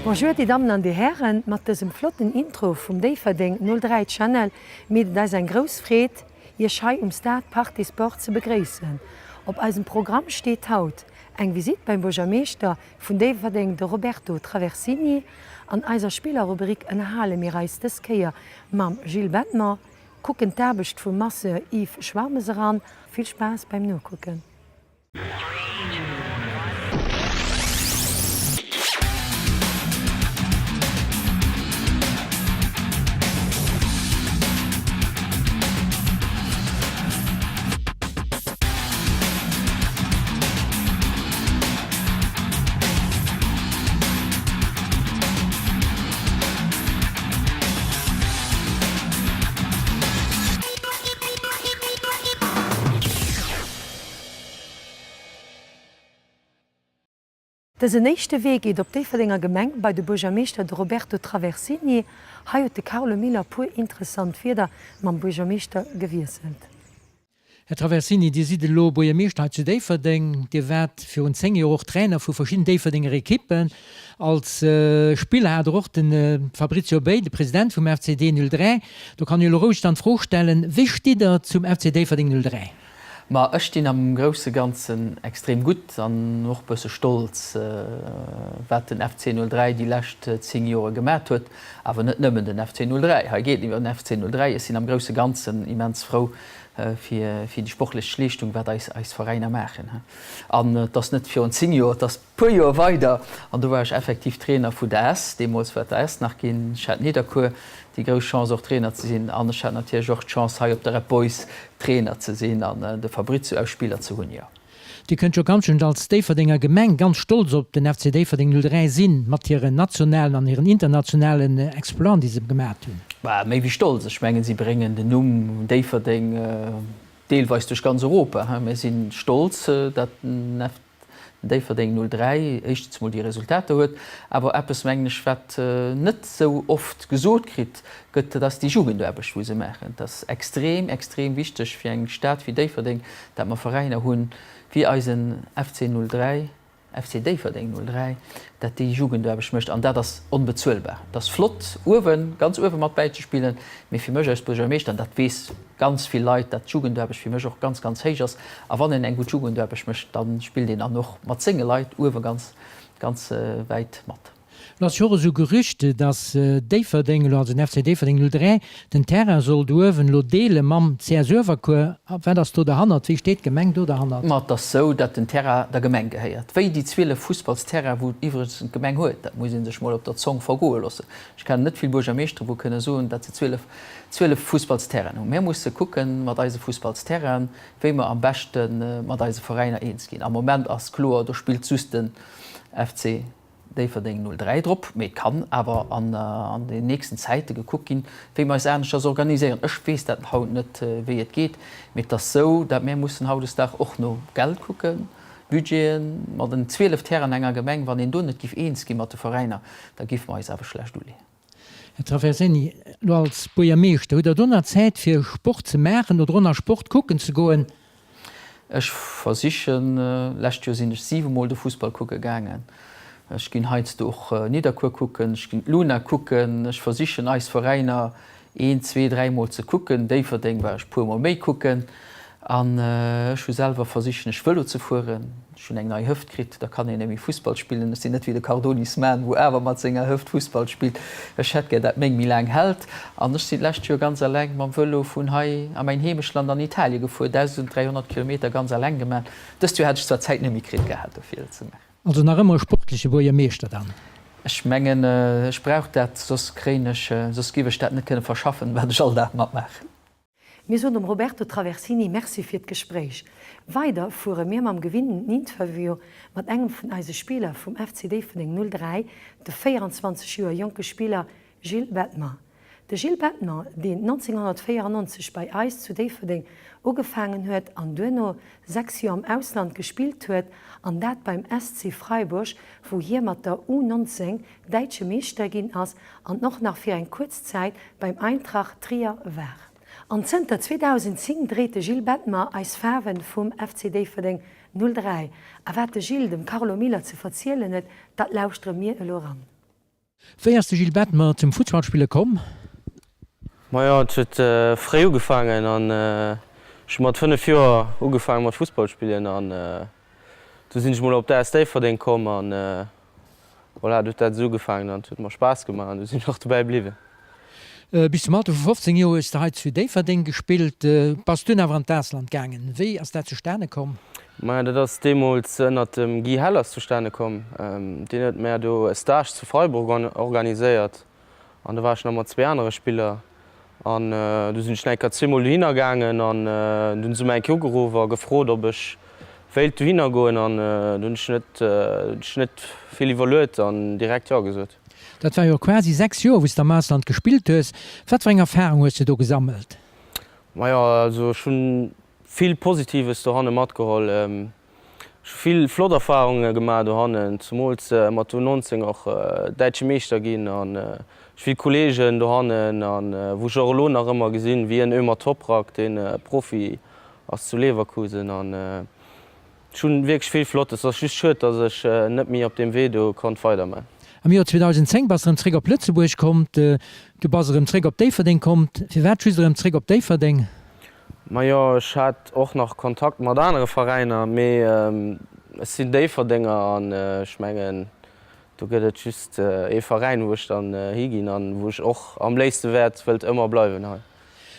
Bonjour dir Dammen an dir Hären, mat dësem flotten Intro vum Déifferdeng 03 Channel meet et eis eng grouss Freed iech hei um Stade Parc des Sports ze begréissen. Op eisem Programm steet haut eng Visitt beim Buergermeeschter vun Déifferdeng, de Roberto Traversini. An eiser Spillerrubrik ënnerhale mir eis dës Kéier mam Gilles Bettmer, kucken d'Aarbecht vum Masseur Yves Schwarmes eran. Vill Spaass beim Nokucken! Dësen éischte Wee geet op d'Déifferdenger Gemeng bei de Buergermeeschter de Roberto Traversini. Hei huet de Carlo Miller puer interessant Wierder mam Buergermeeschter gewiesselt. Här Traversini, Dir sidd elo Buergermeeschter hei zu Déifferdeng. Dir waart virun 10 Joer och Trainer vu verschidden Déifferdenger Ekippen. Als Spiller hat Der och de Fabrizio Bay, de President vum FCD 03. Do kann ee elo roueg dann d'Fro stellen, Wéi stitt Der zum FC Déifferdeng 03? Ma ech stinn am grousse Ganzen extrem gutt an och bësse stolz, wat den FC 03 déi lescht 10 Jore gemat huet. Awer net nëmmen den FC 03, hei geet et iwwer den FC 03. Ech sinn am grousse Ganzen immens frou fir déi sportlech Leeschtung, wat eis eis Veräiner maachen. An et ass net virun 10 Joer, et ass puer Joer weider an do war ech effektiv Trainer vu der S, deemools war et der S nach ginn. Ech hat Nidderkuer déi grouss Chance och Trainer ze sinn an ech hat natierlech och d'Chance hei op der Red Boys Trainer ze sinn an de Fabrizio als Spiller ze hunn, jo. Dir kënnt jo ganz schonn als Déifferdenger Gemeng ganz stolz op den FC Déifferdeng 03 sinn, mat hiren nationalen an hiren internationalen Exploiten déi se gemat hunn. Bah, méi wéi stolz, ech mengen si bréngen den Numm Déifferdeng deelweis duerch ganz Europa. Mir si stolz, dat den Déifferdeng 03 éischtens mol déi Resultater huet, awer eppes, mengen ech, wat net esou oft gesot kritt gëtt, dat ass déi Jugendaarbecht, wou se maachen. Et ass extrem, extrem wichteg fir eng Stad wéi Déifferdeng, dat mer Veräiner hunn, wéi eisen FC 03, FC Déifferdeng 03, dat déi Jugendaarbecht mécht. An dat ass onbezuelbar. Et ass flott, uewen, ganz uewe mat bäizespillen, mee fir mech als Buergermeeschter, an dat weess ganz vill Leit, dat d'Jugendaarbecht fir mech och ganz, ganz héich ass. A wann een eng gutt Jugendaarbecht mécht, da spillt een dann och mat senge Leit uewe ganz, ganz wäit mat. Elo ass jo och esou Gerücht, datt Déifferdeng elo, also den FC Déifferdeng 03, den Terrain sollt uewen elo deele mam CS Uewerkuer. Wat ass do derhannert? Wéi steet d'Gemeng do derhannert? Ma et ass esou, datt den Terrain der Gemeng gehéiert, wéi déi 12 Fussballsterrainen, wou iwwregens d'Gemeng huet. Dat muss ee sech mol op der Zong vergoe loossen. Ech kennen net vill Buergermeeschteren, wou kënne soen, datt se 12 12 Fussballsterrainen hunn. Mir musse kucke mat eise Fussballsterrainen, wéi mer am beschte mat eise Veräiner eens ginn. Am Moment ass kloer, do spillt just den FC Déifferdeng 03 drop, mee et kann awer an den nächsten Zäite gekuckt ginn, wéi mer eis aneschters organiséieren. Ech weess dat haut net, wéi et geet, mee et ass esou, dat mir mussen hautdesdaags och no Geld kucken, Budgeten. Mat en 12 Terrainen enger Gemeng, wann een do net giff eens gi mat de Veräiner, da giffe mer eis awer schlecht uleeën. Här Traversini, elo als Buergermeeschter, hutt Der do nach Zäit fir Sport ze maachen oder och nach Sport kucken ze goen? Ech versichen, lescht Joer sinn ech 7 mol de Fussball kucke gaangen. Ech ginn heiansdo och Nidderkuer kucken, ech ginn d'Luna kucken. Ech versichen eis Veräiner een, zwee, dräi Mol ze kucken. Déifferdeng war ech puer Mol méi kucken. An ech hu selwer versichen ech Vëlo ze fueren. Ech hunn eng nei Hëft kritt, da kann een némmi Fussball spillen. Ech sinn net wéi de Cardonis Man, wou awer mat senger Hëft Fussball spillt. Ech hätt gär dat meng méi laang hält. An ech sinn d'lescht Joer ganz alleng mam Vëlo vun hei a mäin Heemechtland an Italie gefuer, 1.300 Kilometer ganz alleng gemaach. Dëst Joer hätt ech zwar d'Zäit net méi kritt gehat dofir et ze maachen. Also nach ëmmer e sportleche Buergermeeschter dann? Ech mengen, ech brauch dat, soss kréien ech, soss giff ech dat net kënne verschaffen, wat ech all Dag matmaachen. Mir soen dem Roberto Traversini Merci fir d'Gespréich. Weider fuere mir mam gewinnten Interview mat engem vun eise Spiller vum FC Déifferdeng 03, de 24 Joer jonke Spiller Gilles Bettmer. De Gilles Bettmer, deen 1994 bei eis zu Déifferdeng ugefaangen huet an duerno 6 Joer am Ausland gespillt huet, an dat beim SC Freiburg, wou hie mat der U 19 däitsche Meeschter ginn ass an och nach fir eng kuerz Zäit beim Eintracht Trier war. An zënter 2010 dréit de Gilles Bettmer eis Faarwen vum FC Déifferdeng 03. A wat de Gilles dem Carlo Miller ze verzielen huet, dat lauschtere mir elo eran. Wéi ass de Gilles Bettmer zum Futtballspille komm? Majo, et huet fréi ugefaangen an ech hu mat 5 Joer ugefaange mat Fussball spillen an du sinn ech mol op d'AS Déifferdeng komm an voilà, du huet dat esou ugefaangen an et huet mer Spaass gemaach an du sinn ech och dobäi bliwwen. Bis zum Alter vu 15 Joer hues de hei zu Déifferdeng gespillt, bass dunn awer an d'Ausland gaangen. Wéi ass dat zustane komm? Maja, dat ass deemools ënnert dem Guy Hellers zustane komm. Deen huet mär do e Stage zu Freiburg organiséiert an do war ech nach mat zwee anere Spiller an du sinn ech nach eng Kéier zweemol dohinner gaangen an du hunn se mär eng Kéier ugeruff a gefrot, ob ech wéilt dohinner goen an du hunn ech net, hunn ech net vill iwwerluet an direkt jo gesot. Dat war jo quasi 6 Joer wou s de am Ausland gespillt hues. Wat fir eng Erfahrung hues de do gesammelt? Majo, also ech hunn vill Positives dohanne matgeholl. Ech hu vill flott Erfahrunge gemaach dohannen, zumools mat U 19 och däitsche Meeschter ginn an ech vill Kollegen dohannen an wou ech och elo nach ëmmer gesinn, wéi en Ömer Toprak, deen Profi ass zu Leverkusen an Ech hunn wierklech vill Flottes, ass just schued dass ech net méi op deem Wee do konnt weider man. Am Joer 2010 bass erëm zréck op Lëtzebuerg komm, du bass erëm zréck op Déifferdeng komm. Firwat just erëm zréck op Déifferdeng? Majo, ech hat och nach Kontakt mat anere Veräiner, mee ech sinn Déifferdenger an ech mengen do gëtt et just ee Veräin wou ech dann higinn an wou ech och am léifste wäert wëllt ëmmer bleiwen hei.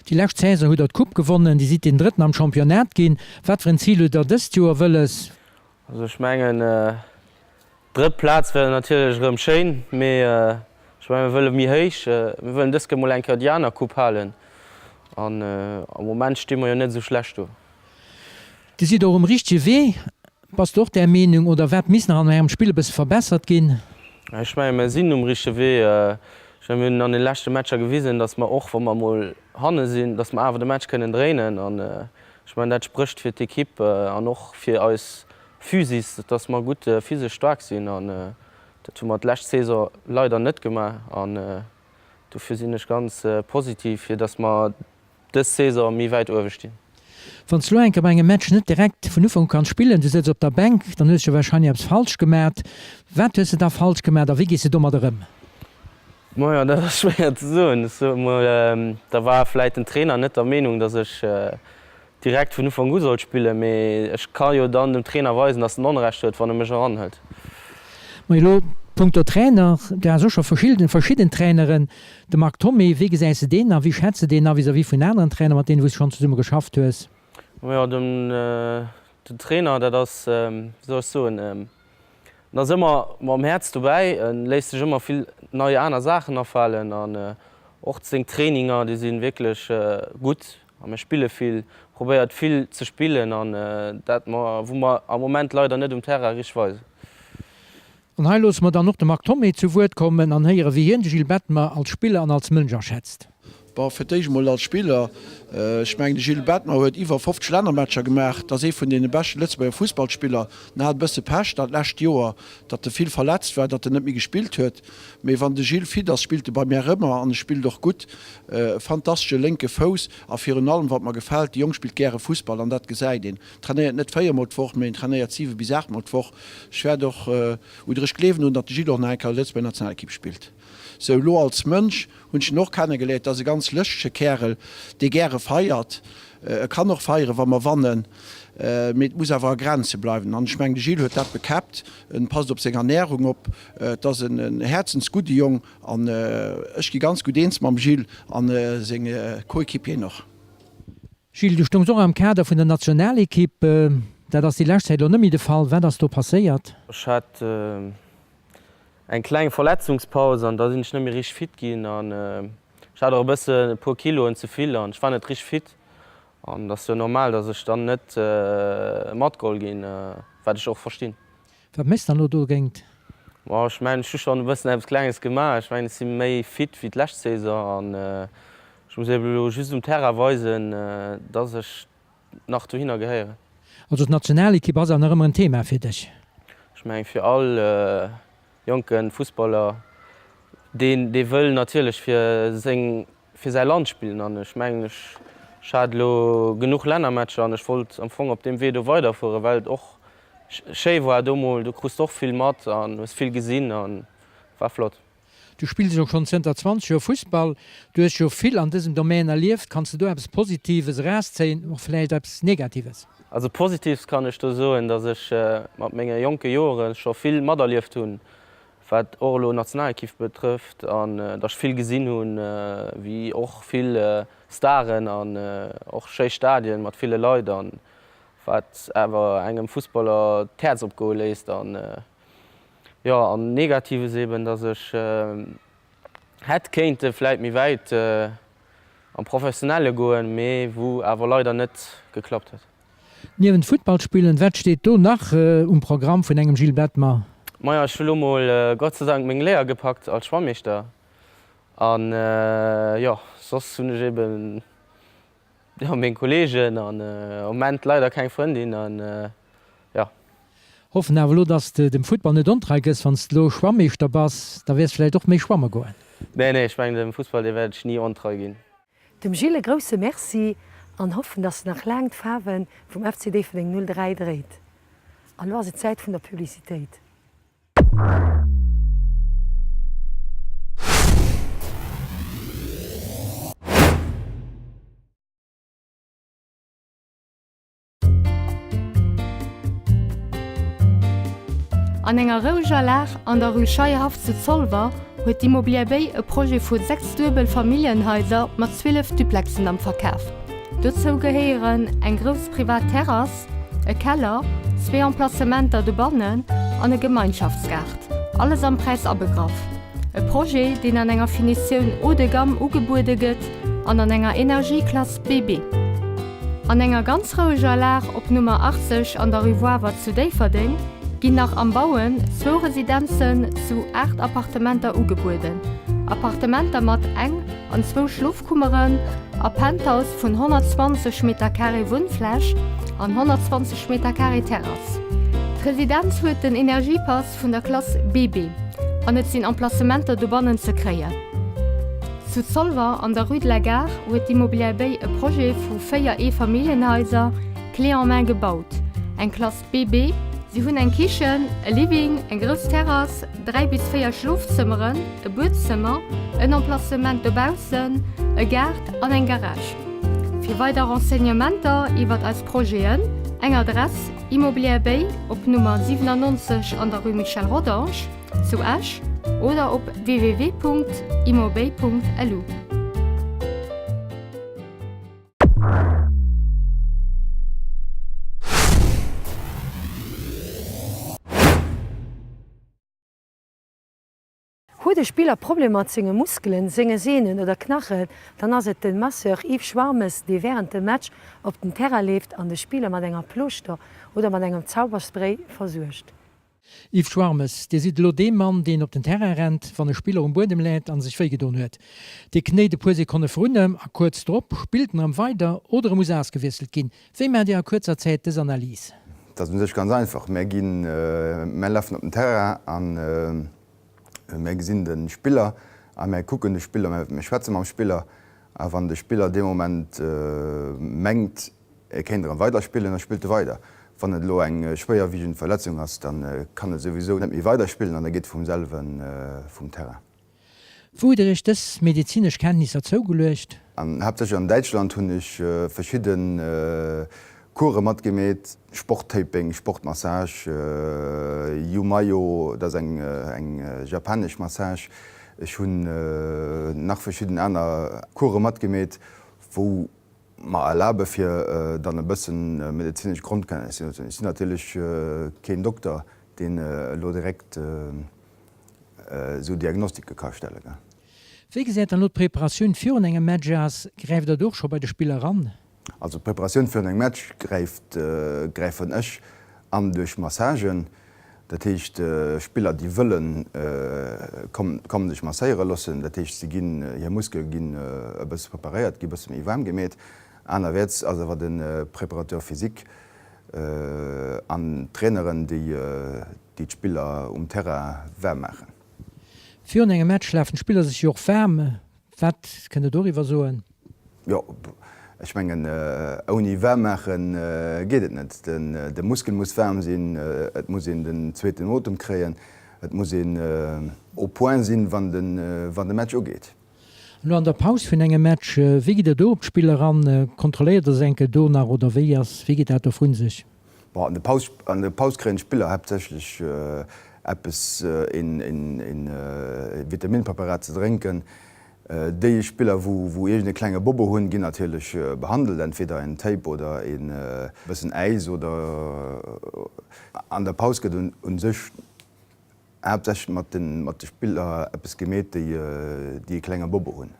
Déi lescht Saison hutt der d'Coupe gewonnen, Dir sidd deen Drëtten am Championnat ginn. Wat fir en Zil hutt der dëst Joer wëlles? Also ech mengen, drëtt Plaz wär natierlech erëm schéin, mee ech mengen, mir wëlle méi héich. Mir wëllen dës Kéier mol eng Kéier déi aner Coupe halen an am Moment sti mer jo net esou schlecht do. Dir sidd och um richtege Wee. Bass de och där Meenung oder wat misst nach an ärem Spill e bësse verbessert ginn? Ech mengen, mir sinn um richtege Wee. Ech mengen, mir hunn an de leschte Matcher gewisen, datt mer och, wa mer emol hanne sinn, datt mer awer de Match kënnen dréinen. An ech mengen, dat sprécht fir d'Ekipp an och fir eis Physis, datt mer gutt physesch staark sinn. An dat hu mer d'lescht Saison leider net gemaach. An dofir sinn ech ganz positiv, fir datt mer dës Saison méi wäit uewe stinn. Wann s lo eng Kéier bei engem Match net direkt vun Ufank u kanns spillen, du sëtz op der Bänk, dann hues de jo wahrscheinlech eppes falsch gemat. Wat hues de da falsch gemat a wéi gees de domadder ëm? Majo, dat ass schwéier ze soen. Ech soe mol, da war vläit den Trainer net der Meenung, datt ech direkt vun Ufank u sollt spillen, mee ech ka jo dann dem Trainer weisen, datt en Onrecht huet, wann e mech eranhëlt. Majo, elo punkto Trainer, du has och scho verschidden verschidden Traineren. De Marc Thomé, wéi gesäis de deen a wéi schätz de deen a vis-à-vis vun aneren Trainer, mat deenen wou s de schonn zesumme geschafft hues? Majo, den den Trainer, dat ass, wéi soll ech soen, en ass ëmmer mam Häerz dobäi, en léisst sech ëmmer vill nei aner Saachen afalen an och seng Traininger, déi si wierklech gutt a mir spille vill, probéiert vill ze spillen an dat mer, wou mer am Moment leider net um Terrain richteg weisen. An hei loosse mer dann och de Marc Thomé zu Wuert kommen an héieren, wéi hien de Gilles Bettmer als Spiller an als Mënsch aschätzt. Bon, fir d'éischt emol als Spiller, ech mengen de Gilles Bettmer huet iwwer 50 Lännermatcher gemaach, dat ass ee vun deene beschte Lëtzebuerger Fussballspiller. En hat e bësse Pech dat lescht Joer, datt e vill verletzt war, datt en net méi gespillt huet. Mee wann de Gilles fit ass, spillt e bei mär ëmmer an e spillt och gutt. E fantastesche lénke Fouss a virun allem, wat mer gefält, de Jong spillt gäre Fussball an dat gesäit een. Trainéiert net 4 mol d'Woch, mee en trainéiert 7 bis 8 mol d'Woch. Ech wäert och, oder ech gleewen drun, datt de Gilles och nach eng Kéier Lëtzebuerger Nationalekipp spillt. Sou, elo als Mënsch hunn ech en och kennegeléiert, dat ass e ganz lëschtege Kärel, dee gäre feiert. E kann och feieren, wa mer wannen, mee et muss awer a Grenze bleiwen. An ech mengen, de Gilles huet dat bekäppt. En passt op seng Ernärung op. Et ass en häerzensgudde Jong an ech gi ganz gutt eens mam Gilles an seng Coéquipieren och. Gilles, du stoungs och am Kader vun der Nationalekipp. Dat ass déi lescht Zäit elo net méi de Fall. Wat ass do passéiert? Ech hat eng kleng Verletzungspaus an da sinn ech net méi richteg fit ginn an ech hat och e bëssen e puer Kiloen ze vill an ech war net richteg fit an et ass jo normal, datt ech dann net matgeholl ginn, wat ech och verstinn. Wat méchs dann elo dogéint? Bon, ech mengen, ech hu schonn e bëssen eppes Klenges gemaach. Ech mengen, ech si méi fit wéi d'lescht Saison an ech muss eben elo just um Terrain weisen, dass ech nach dohinner gehéieren. Also d'Nationalekipp ass awer nach ëmmer en Thema fir dech? Ech mengen, fir all jonke Fussballer, deen, dee wëll natierlech fir seng, fir säi Land spillen an ech mengen, ech, ech hat elo genuch Lännermatcher an ech wollt am Fong op deem Wee do weiderfueren, well et och schéi war do mol. Du krus och vill mat an hues vill gesinn an war flott. Du spills elo schonn zënter 20 Joer Fussball. Du hues jo vill an dësem Domaine erlieft. Kanns de do eppes Positives erauszéien, och vläicht eppes Negatives? Also Positives kann ech do soen, datt ech mat menge jonke Joere scho vill materlieft hunn, wat och elo Nationalequipe betrëfft an datt ech vill gesinn hunn, wéi och vill Staren an och schéi Stadien mat ville Leit an wat awer engem Fussballer d'Häerz opgoe léisst an jo an Negatives eben, datt ech hätt kéinte vläit méi wäit am Professionelle goen, mee wou awer leider net geklappt huet. Niewent Futtball spillen, wat steet do nach um Programm vun engem Gilles Bettmer? Majo, ech hu lo mol Gott sei Dank meng Léier gepackt als Schwammeeschter an jo, soss hunn ech eben jo meng Kollegen an am Moment leider keng Frëndin an jo. Hoffen awer elo dass de dem Futtball net ontrei gëss, wanns de elo Schwammeeschter bass, da wäers vläicht och méi schwamme goen. Nee nee, ech mengen dem Fussball dee wäert ech ni ontrei ginn. Dem Gilles e grousse Merci an hoffen dass en nach laang d'Faarwen vum FC Déifferdeng 03 dréit. An elo ass et Zäit vun der Publicitéit. An enger roueger Lag an der Rue Scheierhaff zu Zolwer huet d'Immobilière Béi e Projet vu 6 Duebel-Familljenhaiser mat 12 Duplexen am Verkaf. Dozou gehéieren eng grouss privat Terrass, e Keller, zwee Emplacementer dobannen an e Gemeinschaftsgaart, alles am Präis abegraff. E Projet, deen an enger Finitioun haut de gamme ugebuede gëtt an an enger Energieklass BB. An enger ganz roueger Lag op Nummer 80 an der Rue Woawer zu Déifferdeng ginn nach am Bauen zwou Residenzen zu 8 Appartementer ugebueden. Appartementer mat eng an zwou Schlofkummeren a Penthouse vun 120 Meter-carré Wunnfläch an 120 Meter-carré Terrass. D'Residenz huet den Energiepass vun der Klass BB an et sinn Emplacementer dobannen ze kréien. Zu Zolwer an der Rue de la Gare huet d'Immobilière Béi e Projet vu 4 Eefamilljenhaiser clé en main gebaut, eng Klass BB. Si hunn eng Kichen, e Living, eng grouss Terrass, 3 bis 4 Schlofzëmmeren, e Buedzëmmer, en Emplacement dobaussen, e Gaart an eng Garage. Fir weider Renseignementer iwwert eis Projeten, eng Adress, Immobilière Béi op Nummer 97 an der Rue Michel Rodange zu Esch oder op www.immobéi.lu. Huet e Spiller Problemer mat senge Muskelen, senge Sehnen oder Knachen, dann ass et den Masseur Yves Schwarmes, dee wärend dem Match op den Terrain leeft an de Spiller mat enger Plooschter oder mat engem Zauberspray versuergt. Yves Schwarmes, Dir sidd elo dee Mann, deen op den Terrain rennt, wann e Spiller um Buedem läit an sech wéigedoen huet. Dir knéit e puer Sekonne vrun em a kuerz drop spillt en erëm weider oder e muss ausgewiesselt ginn. Wéi maacht Dir a kuerzer Zäit dës Analys? Dat ass u sech ganz einfach. Mär ginn, mär lafen op den Terrain an Mär gesinn de Spiller a mär kucken de Spiller, mär schwätze mam Spiller a wann de Spiller dee Moment mengt, e kéint erëm weiderspillen, da spillt e weider. Wann et elo eng schwéierwiegend Verletzung ass, da kann e souwisou net méi weiderspillen an da geet e vum selwe vum Terrain. Wou hutt Dir Iech dës medezinesch Kenntnisser zougeluecht? An haaptsächlech an Däitschland hunn ech verschidde Course matgemeet, Sporttaping, Sportmassage, Yumayo, dat ass eng japanesch Massage. Ech hunn nach verschidden aner Course matgemeet, wou mer erlabe fir dann e bëssen medezinesch Grondkenntnisser ze hunn. Ech sinn natierlech keen Dokter, deen elo direkt esou Diagnostike ka stellen. Wéi gesäit dann elo d'Preparatioun virun engem Match aus? Gräift der do och scho bei de Spiller eran? Also d'Preparatioun virun engem Match gräift, gräifen ech an duerch Massagen. Dat heescht Spiller déi wëllen kommen sech masséiere loossen. Dat heescht si ginn, hir Muskele ginn e bësse preparéiert, gi bësse méi waarm gemeet. Anerwäerts ass awer de Préparateur physique an d'Traineren déi d'Spiller um Terrain waarm maachen. Virun engem Match lafen d'Spiller sech jo och waarm. Wat kënnt Der doriwwer soen? Jo, ech mengen, ouni waarm maache geet et net. De Muskel muss waarm sinn, et muss een den zweeten Otem kréien, et muss een. au point sinn, wann de Match ugeet. An elo an der Paus vun engem Match, wéi gitt der do op d'Spiller eran? Kontrolléiert der se enke do nach oder wéi ass, wéi geet dat do vrun sech? Bon, an der Paus, an der Paus kréien d'Spiller haaptsächlech eppes, een, een, een Vitaminpreparat ze drénken. Déi Spiller wou, wou iergend e klenge Bobbo hunn, ginn natierlech behandelt, entweder en Tape oder e bëssen Äis oder. An der Paus gëtt un, un sech Haaptsächlech mat den mat de Spiller eppes gemeet déi déi e klenge Bobo hunn.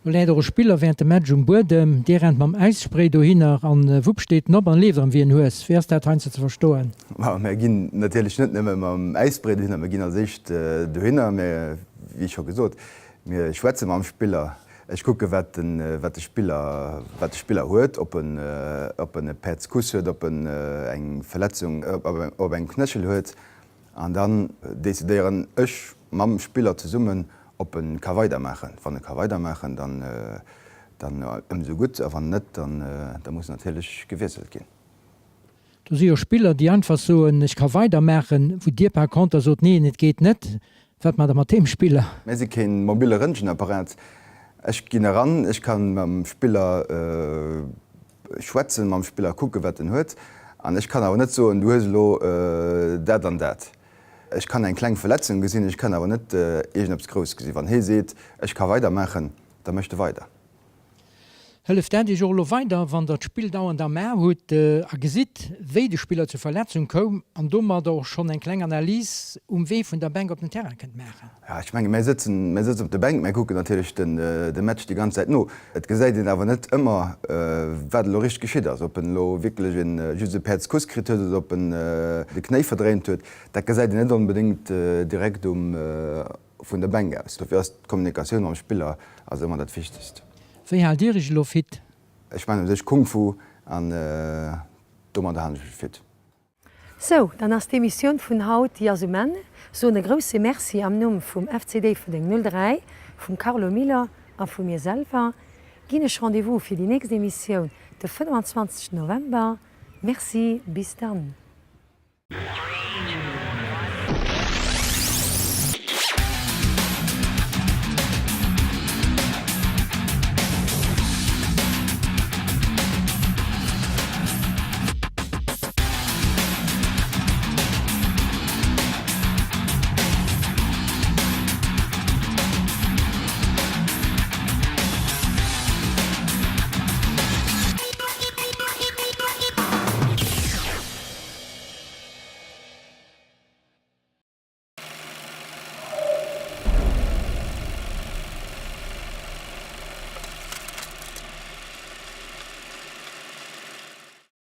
Lo läit och e Spiller während dem Match um Buedem, dee rennt mam Äisspray dohinner an wupp steet en op an leeft erëm wéi en Hues. Wéi ass dat heiansdo ze verstoen? Ma mär ginn natierlech net nëmme mam Äisspray dohinner, mir ginn als éischt dohinner, mä wéi scho gesot, mir schwätze mam Spiller. Ech kucke wat den wat de Spiller wat de Spiller huet, ob en ob en e Päerdskuss huet, ob en eng Verletzung op engem Knéchel huet. An dann decidéieren ech mam Spiller zesummen, ob e ka weidermaachen. Wann e ka weidermaachen, dann dann ëmsou gutt, a wann net, dann da muss natierlech gewiesselt ginn. Do si jo Spiller, déi einfach soen, ech ka weidermaachen, wou Dir par conter sot, neen, et geet net. Wat maacht Der mat deem Spiller? Mir si kee mobile Röntgenapparat. Ech ginn eran, ech ka mam Spiller schwätzen, mam Spiller kucken, wat en huet. An ech kann awer net soen, du hues elo dat an dat. Ech kann eng kleng Verletzung gesinn, ech kann awer net iergendeppes Grousses gesinn. Wann hee seet, ech ka weidermaachen, da mécht e weider. Hëlleft dat Iech och elo weider, wann Der d'Spill dauernd am A hutt a gesitt, wéi de Spiller zur Verletzung koum an domadder och schonn eng kleng Analys um Wee vun der Bänk op den Terrain kënnt maachen? Jo, ech menge mär sëtzen, mär sëtzen op der Bänk, mär kucken natierlech den de Match déi ganz Zäit no. Et gesäit een awer net ëmmer, wat elo richteg geschitt ass, ob en elo wierklech en just e Päerdskuss kritt huet oder ob en de Knéi verdréint huet. Dat gesäit een net onbedéngt direkt um vun der Bänk aus. Dofir ass d'Kommunikatioun mam Spiller ass ëmmer dat Wichtegst. Wéi haalt Dir Iech elo fit? Ech maachen u sech Kung Fu an domadder halen ech mech fit. Sou, dann ass d'Emissioun vun haut, déi ass um Enn. Soen e grousse Merci am Numm vum FC Déifferdeng 03, vum Carlo Miller a vu mir selwer. Ginn ech Rendez-vous fir déi nächst Emissioun de 25 November. Merci, bis dann.